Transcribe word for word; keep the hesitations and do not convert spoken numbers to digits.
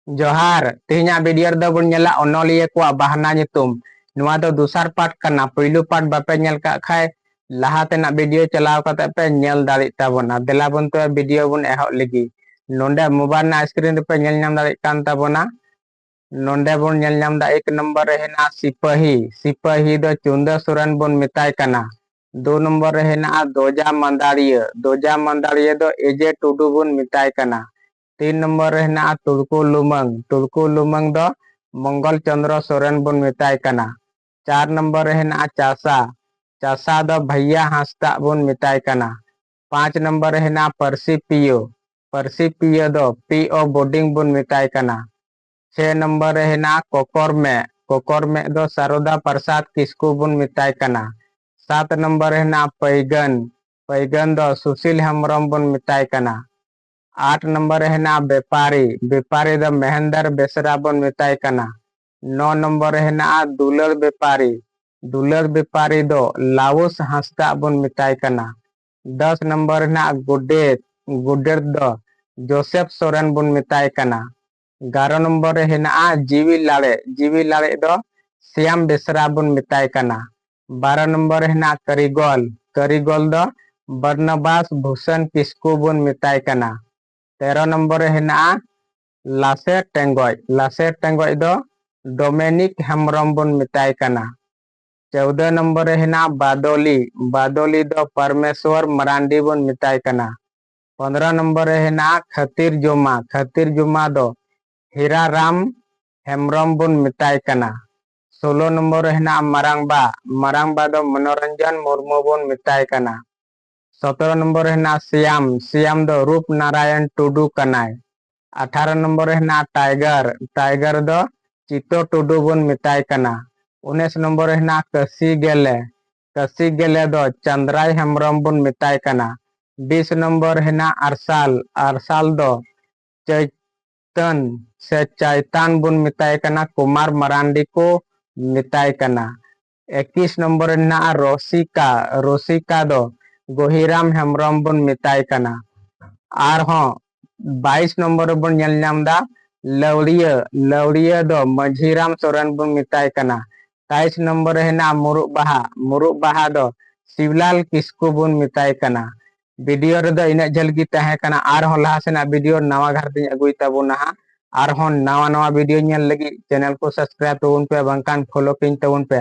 ᱡᱚᱦᱟᱨ, ᱛᱮᱦᱮᱧᱟᱜ video ᱨᱮᱫᱚ ᱵᱚᱱ ᱧᱮᱞᱟ ᱚᱱᱚᱞᱤᱭᱟᱹ ᱠᱚᱣᱟᱜ ᱵᱟᱦᱱᱟ ᱧᱩᱛᱩᱢ᱾ ᱱᱚᱣᱟ ᱫᱚ ᱫᱚᱥᱟᱨ part ᱠᱟᱱᱟ, ᱯᱩᱭᱞᱩ part ᱵᱟᱯᱮ ᱧᱮᱞ ᱠᱟᱜ ᱠᱷᱟᱡ ᱞᱟᱦᱟ ᱛᱮᱱᱟᱜ video ᱪᱟᱞᱟᱣ ᱠᱟᱛᱮ ᱯᱮ ᱧᱮᱞ ᱫᱟᱲᱮᱜ ᱛᱟᱵᱚᱱᱟ᱾ ᱫᱮᱞᱟ ᱵᱚᱱ ᱛᱚᱵᱮ video ᱵᱚᱱ ᱮᱦᱚᱵ ᱞᱮᱜᱮ᱾ ᱱᱚᱰᱮ mobile ᱨᱮᱱᱟᱜ screen ᱨᱮᱯᱮ ᱧᱮᱞ ᱧᱟᱢ ᱫᱟᱲᱮᱜ ᱠᱟᱱ ᱛᱟᱵᱚᱱᱟ᱾ ᱱᱚᱰᱮ ᱵᱚᱱ ᱧᱮᱞ ᱧᱟᱢ ᱫᱟ ᱮᱠ ᱱᱚᱢᱵᱚᱨ ᱨᱮ ᱦᱮᱱᱟᱜᱼᱟ ᱥᱤᱯᱟᱹᱦᱤ᱾ ᱥᱤᱯᱟᱹᱦᱤ ᱫᱚ ᱪᱩᱱᱫᱟᱹ ᱥᱚᱨᱮᱱ ᱵᱚᱱ ᱢᱮᱛᱟᱭ ᱠᱟᱱᱟ᱾ ᱫᱩ ᱱᱚᱢᱵᱚᱨ ᱨᱮ ᱦᱮᱱᱟᱜᱼᱟ ᱫᱚᱡᱟ ᱢᱟᱱᱫᱟᱲᱤᱭᱟᱹ᱾ ᱫᱚᱡᱟ ᱢᱟᱱᱫᱟᱲᱤᱭᱟᱹ ᱫᱚ ᱮᱡᱮ ᱴᱩᱰᱩ ᱵᱚᱱ ᱢᱮᱛᱟᱭ ᱠᱟᱱᱟ᱾ ᱛᱤᱱ ᱱᱚᱢᱵᱚᱨ ᱨᱮ ᱦᱮᱱᱟᱜᱼᱟ ᱛᱩᱲᱠᱩ ᱞᱩᱢᱟᱹᱝ᱾ ᱛᱩᱲᱠᱩ ᱞᱩᱢᱟᱹᱝ ᱫᱚ ᱢᱚᱝᱜᱚᱞ ᱪᱚᱸᱫᱽᱨᱚ ᱥᱚᱨᱮᱱ ᱵᱚᱱ ᱢᱮᱛᱟᱭ ᱠᱟᱱᱟ᱾ ᱪᱟᱨ ᱱᱚᱢᱵᱚᱨ ᱨᱮ ᱦᱮᱱᱟᱜᱼᱟ ᱪᱟᱥᱟ᱾ ᱪᱟᱥᱟ ᱫᱚ ᱵᱷᱟᱭᱭᱟ ᱦᱟᱸᱥᱫᱟᱜ ᱵᱚᱱ ᱢᱮᱛᱟᱭ ᱠᱟᱱᱟ᱾ ᱯᱟᱸᱪ ᱱᱚᱢᱵᱚᱨ ᱨᱮ ᱦᱮᱱᱟᱜᱼᱟ ᱯᱟᱹᱨᱥᱤ ᱯᱤᱭᱳ᱾ ᱯᱟᱹᱨᱥᱤ ᱯᱤᱭᱳ ᱫᱚ ᱯᱤ ᱳ ᱵᱳᱰᱤᱝ ᱵᱚᱱ ᱢᱮᱛᱟᱭ ᱠᱟᱱᱟ᱾ ᱪᱷᱮ ᱱᱚᱢᱵᱚᱨ ᱨᱮ ᱦᱮᱱᱟᱜᱼᱟ ᱠᱚᱠᱚᱨ ᱢᱮᱜ᱾ ᱠᱚᱠᱚᱨ ᱢᱮᱜ ᱫᱚ ᱥᱟᱨᱚᱫᱟ ᱯᱨᱚᱥᱟᱫᱽ ᱠᱤᱥᱠᱩ ᱵᱚᱱ ᱢᱮᱛᱟᱭ ᱠᱟᱱᱟ᱾ ᱥᱟᱛ ᱱᱚᱢᱵᱚᱨ ᱨᱮ ᱦᱮᱱᱟᱜᱼᱟ ᱯᱟᱹᱭᱜᱟᱹᱱ᱾ ᱯᱟᱹᱭᱜᱟᱹᱱ ᱫᱚ ᱥᱩᱥᱤᱞ ᱦᱮᱢᱵᱨᱚᱢ ᱵᱚᱱ ᱢᱮᱛᱟᱭ ᱠᱟᱱᱟ᱾ ᱟᱴ ᱱᱚᱢᱵᱚᱨ ᱨᱮ ᱦᱮᱱᱟᱜᱼᱟ ᱵᱮᱯᱟᱨᱤ᱾ ᱵᱮᱯᱟᱨᱤ ᱫᱚ ᱢᱮᱦᱮᱱᱫᱚᱨ ᱵᱮᱥᱨᱟ ᱵᱚᱱ ᱢᱮᱛᱟᱭ ᱠᱟᱱᱟ᱾ ᱱᱚ ᱱᱚᱢᱵᱚᱨ ᱨᱮ ᱦᱮᱱᱟᱜᱼᱟ ᱫᱩᱞᱟᱹᱲ ᱵᱮᱯᱟᱨᱤ᱾ ᱫᱩᱞᱟᱹᱲ ᱵᱮᱯᱟᱨᱤ ᱫᱚ ᱞᱟᱣᱩᱥ ᱦᱟᱸᱥᱫᱟᱜ ᱵᱚᱱ ᱢᱮᱛᱟᱭ ᱠᱟᱱᱟ᱾ ᱫᱚᱥ ᱱᱚᱢᱵᱚᱨ ᱨᱮ ᱦᱮᱱᱟᱜᱼᱟ ᱜᱚᱰᱮᱛ᱾ ᱜᱚᱰᱮᱛ ᱫᱚ ᱡᱳᱥᱮᱯ ᱥᱚᱨᱮᱱ ᱵᱚᱱ ᱢᱮᱛᱟᱭ ᱠᱟᱱᱟ᱾ ᱮᱜᱟᱨᱚ ᱱᱚᱢᱵᱚᱨ ᱨᱮ ᱦᱮᱱᱟᱜᱼᱟ ᱡᱤᱣᱤ ᱞᱟᱲᱮ᱾ ᱡᱤᱣᱤ ᱞᱟᱲᱮ ᱫᱚ ᱥᱭᱟᱢ ᱵᱮᱥᱨᱟ ᱵᱚᱱ ᱢᱮᱛᱟᱭ ᱠᱟᱱᱟ᱾ ᱵᱟᱨᱚ ᱱᱚᱢᱵᱚᱨ ᱨᱮ ᱦᱮᱱᱟᱜᱼᱟ ᱠᱟᱹᱨᱤᱜᱚᱞ᱾ ᱠᱟᱹᱨᱤᱜᱚᱞ ᱫᱚ ᱵᱟᱨᱱᱟᱵᱟᱥ ᱵᱷᱩᱥᱚᱱ ᱠᱤᱥᱠᱩ ᱵᱚᱱ ᱢᱮᱛᱟᱭ ᱠᱟᱱᱟ᱾ ᱛᱮᱨᱚ ᱱᱚᱢᱵᱚᱨ ᱨᱮ ᱦᱮᱱᱟᱜᱼᱟ ᱞᱟᱥᱮᱨ ᱴᱮᱸᱜᱚᱡ᱾ ᱞᱟᱥᱮᱨ ᱴᱮᱸᱜᱚᱡ ᱫᱚ ᱰᱚᱢᱮᱱᱤᱠ ᱦᱮᱢᱵᱨᱚᱢ ᱵᱚᱱ ᱢᱮᱛᱟᱭ ᱠᱟᱱᱟ᱾ ᱪᱳᱣᱫᱚ ᱱᱚᱢᱵᱚᱨ ᱨᱮ ᱦᱮᱱᱟᱜᱼᱟ ᱵᱟᱫᱚᱞᱤ᱾ ᱵᱟᱫᱚᱞᱤ ᱫᱚ ᱯᱚᱨᱢᱮᱥᱣᱚᱨ ᱢᱟᱨᱟᱱᱰᱤ ᱵᱚᱱ ᱢᱮᱛᱟᱭ ᱠᱟᱱᱟ᱾ ᱯᱚᱱᱫᱽᱨᱚ ᱱᱚᱢᱵᱚᱨ ᱨᱮ ᱦᱮᱱᱟᱜᱼᱟ ᱠᱷᱟᱹᱛᱤᱨ ᱡᱚᱢᱟ᱾ ᱠᱷᱟᱹᱛᱤᱨ ᱡᱚᱢᱟ ᱫᱚ ᱦᱤᱨᱟᱨᱟᱢ ᱦᱮᱢᱵᱨᱚᱢ ᱵᱚᱱ ᱢᱮᱛᱟᱭ ᱠᱟᱱᱟ᱾ ᱥᱳᱞᱳ ᱱᱚᱢᱵᱚᱨ ᱨᱮ ᱦᱮᱱᱟᱜᱼᱟ ᱢᱟᱨᱟᱝᱵᱟ᱾ ᱢᱟᱨᱟᱝᱵᱟ ᱫᱚ ᱢᱚᱱᱳᱨᱚᱧᱡᱚᱱ ᱢᱩᱨᱢᱩ ᱵᱚᱱ ᱢᱮᱛᱟᱭ ᱠᱟᱱᱟ᱾ ᱥᱚᱛᱨᱚ ᱱᱚᱢᱵᱚᱨ ᱨᱮ ᱦᱮᱱᱟᱜᱼᱟ ᱥᱭᱟᱢ᱾ ᱥᱭᱟᱢ ᱫᱚ ᱨᱩᱯ ᱱᱟᱨᱟᱭᱚᱱ ᱴᱩᱰᱩ ᱠᱟᱱᱟᱭ᱾ ᱟᱴᱷᱟᱨᱚ ᱱᱚᱢᱵᱚᱨ ᱨᱮ ᱦᱮᱱᱟᱜᱼᱟ ᱴᱟᱭᱜᱟᱨ᱾ ᱴᱟᱭᱜᱟᱨ ᱫᱚ ᱪᱤᱛᱚ ᱴᱩᱰᱩ ᱵᱚᱱ ᱢᱮᱛᱟᱭ ᱠᱟᱱᱟ᱾ ᱩᱱᱤᱥ ᱱᱚᱢᱵᱚᱨ ᱨᱮ ᱦᱮᱱᱟᱜᱼᱟ ᱠᱟᱹᱥᱤ ᱜᱮᱞᱮ᱾ ᱠᱟᱹᱥᱤ ᱜᱮᱞᱮ ᱫᱚ ᱪᱟᱸᱫᱽᱨᱟᱭ ᱦᱮᱢᱵᱨᱚᱢ ᱵᱚᱱ ᱢᱮᱛᱟᱭ ᱠᱟᱱᱟ᱾ ᱵᱤᱥ ᱱᱚᱢᱵᱚᱨ ᱦᱮᱱᱟᱜᱼᱟ ᱟᱨᱥᱟᱞ᱾ ᱟᱨᱥᱟᱞ ᱫᱚ ᱪᱟᱹᱭ ᱛᱟᱹᱱ ᱥᱮ ᱪᱟᱭᱛᱟᱱ ᱵᱚᱱ ᱢᱮᱛᱟᱭ ᱠᱟᱱᱟ, ᱠᱩᱢᱟᱨ ᱢᱟᱨᱟᱱᱰᱤ ᱠᱚ ᱢᱮᱛᱟᱭ ᱠᱟᱱᱟ᱾ ᱮᱠᱤᱥ ᱱᱚᱢᱵᱚᱨ ᱨᱮ ᱢᱮᱱᱟᱜᱼᱟ ᱨᱚᱥᱤᱠᱟ᱾ ᱨᱚᱥᱤᱠᱟ ᱫᱚ ᱜᱚᱦᱤᱨᱟᱢ ᱦᱮᱢᱵᱨᱚᱢ ᱵᱚᱱ ᱢᱮᱛᱟᱭ ᱠᱟᱱᱟ᱾ ᱟᱨᱦᱚᱸ ᱵᱟᱭᱤᱥ ᱱᱚᱢᱵᱚᱨ ᱨᱮᱵᱚᱱ ᱧᱮᱞ ᱧᱟᱢ ᱮᱫᱟ ᱞᱟᱹᱣᱲᱤᱭᱟᱹ, ᱞᱟᱹᱣᱲᱤᱭᱟᱹ ᱫᱚ ᱢᱟᱹᱡᱷᱤᱨᱟᱢ ᱥᱚᱨᱮᱱ ᱵᱚᱱ ᱢᱮᱛᱟᱭ ᱠᱟᱱᱟ᱾ ᱛᱮᱭᱤᱥ ᱱᱚᱢᱵᱚᱨ ᱨᱮ ᱦᱮᱱᱟᱜᱼᱟ ᱢᱩᱨᱩᱜ ᱵᱟᱦᱟ, ᱢᱩᱨᱩᱜ ᱵᱟᱦᱟ ᱫᱚ ᱥᱤᱵᱽᱞᱟᱞ ᱠᱤᱥᱠᱩ ᱵᱚᱱ ᱢᱮᱛᱟᱭ ᱠᱟᱱᱟ᱾ ᱵᱷᱤᱰᱤᱭᱳ ᱨᱮᱫᱚ ᱤᱱᱟᱹᱜ ᱡᱷᱟᱹᱞ ᱜᱮ ᱛᱟᱦᱮᱸ ᱠᱟᱱᱟ᱾ ᱟᱨᱦᱚᱸ ᱞᱟᱦᱟ ᱥᱮᱱᱟᱜ ᱵᱷᱤᱰᱤᱭᱳ ᱱᱟᱣᱟ ᱜᱷᱟᱴ ᱨᱤᱧ ᱟᱹᱜᱩᱭ ᱛᱟᱵᱚᱱᱟ ᱦᱟᱸᱜ᱾ ᱟᱨᱦᱚᱸ ᱱᱟᱣᱟ ᱱᱟᱣᱟ ᱵᱷᱤᱰᱤᱭᱳ ᱧᱮᱞ ᱞᱟᱹᱜᱤᱫ ᱪᱮᱱᱮᱞ ᱠᱚ ᱥᱟᱵᱥᱠᱨᱟᱭᱤᱵ ᱛᱟᱵᱚᱱ ᱯᱮ, ᱵᱟᱝᱠᱷᱟᱱ ᱯᱷᱚᱞᱳ ᱠᱟᱹᱧ ᱛᱟᱵᱚᱱ ᱯᱮ᱾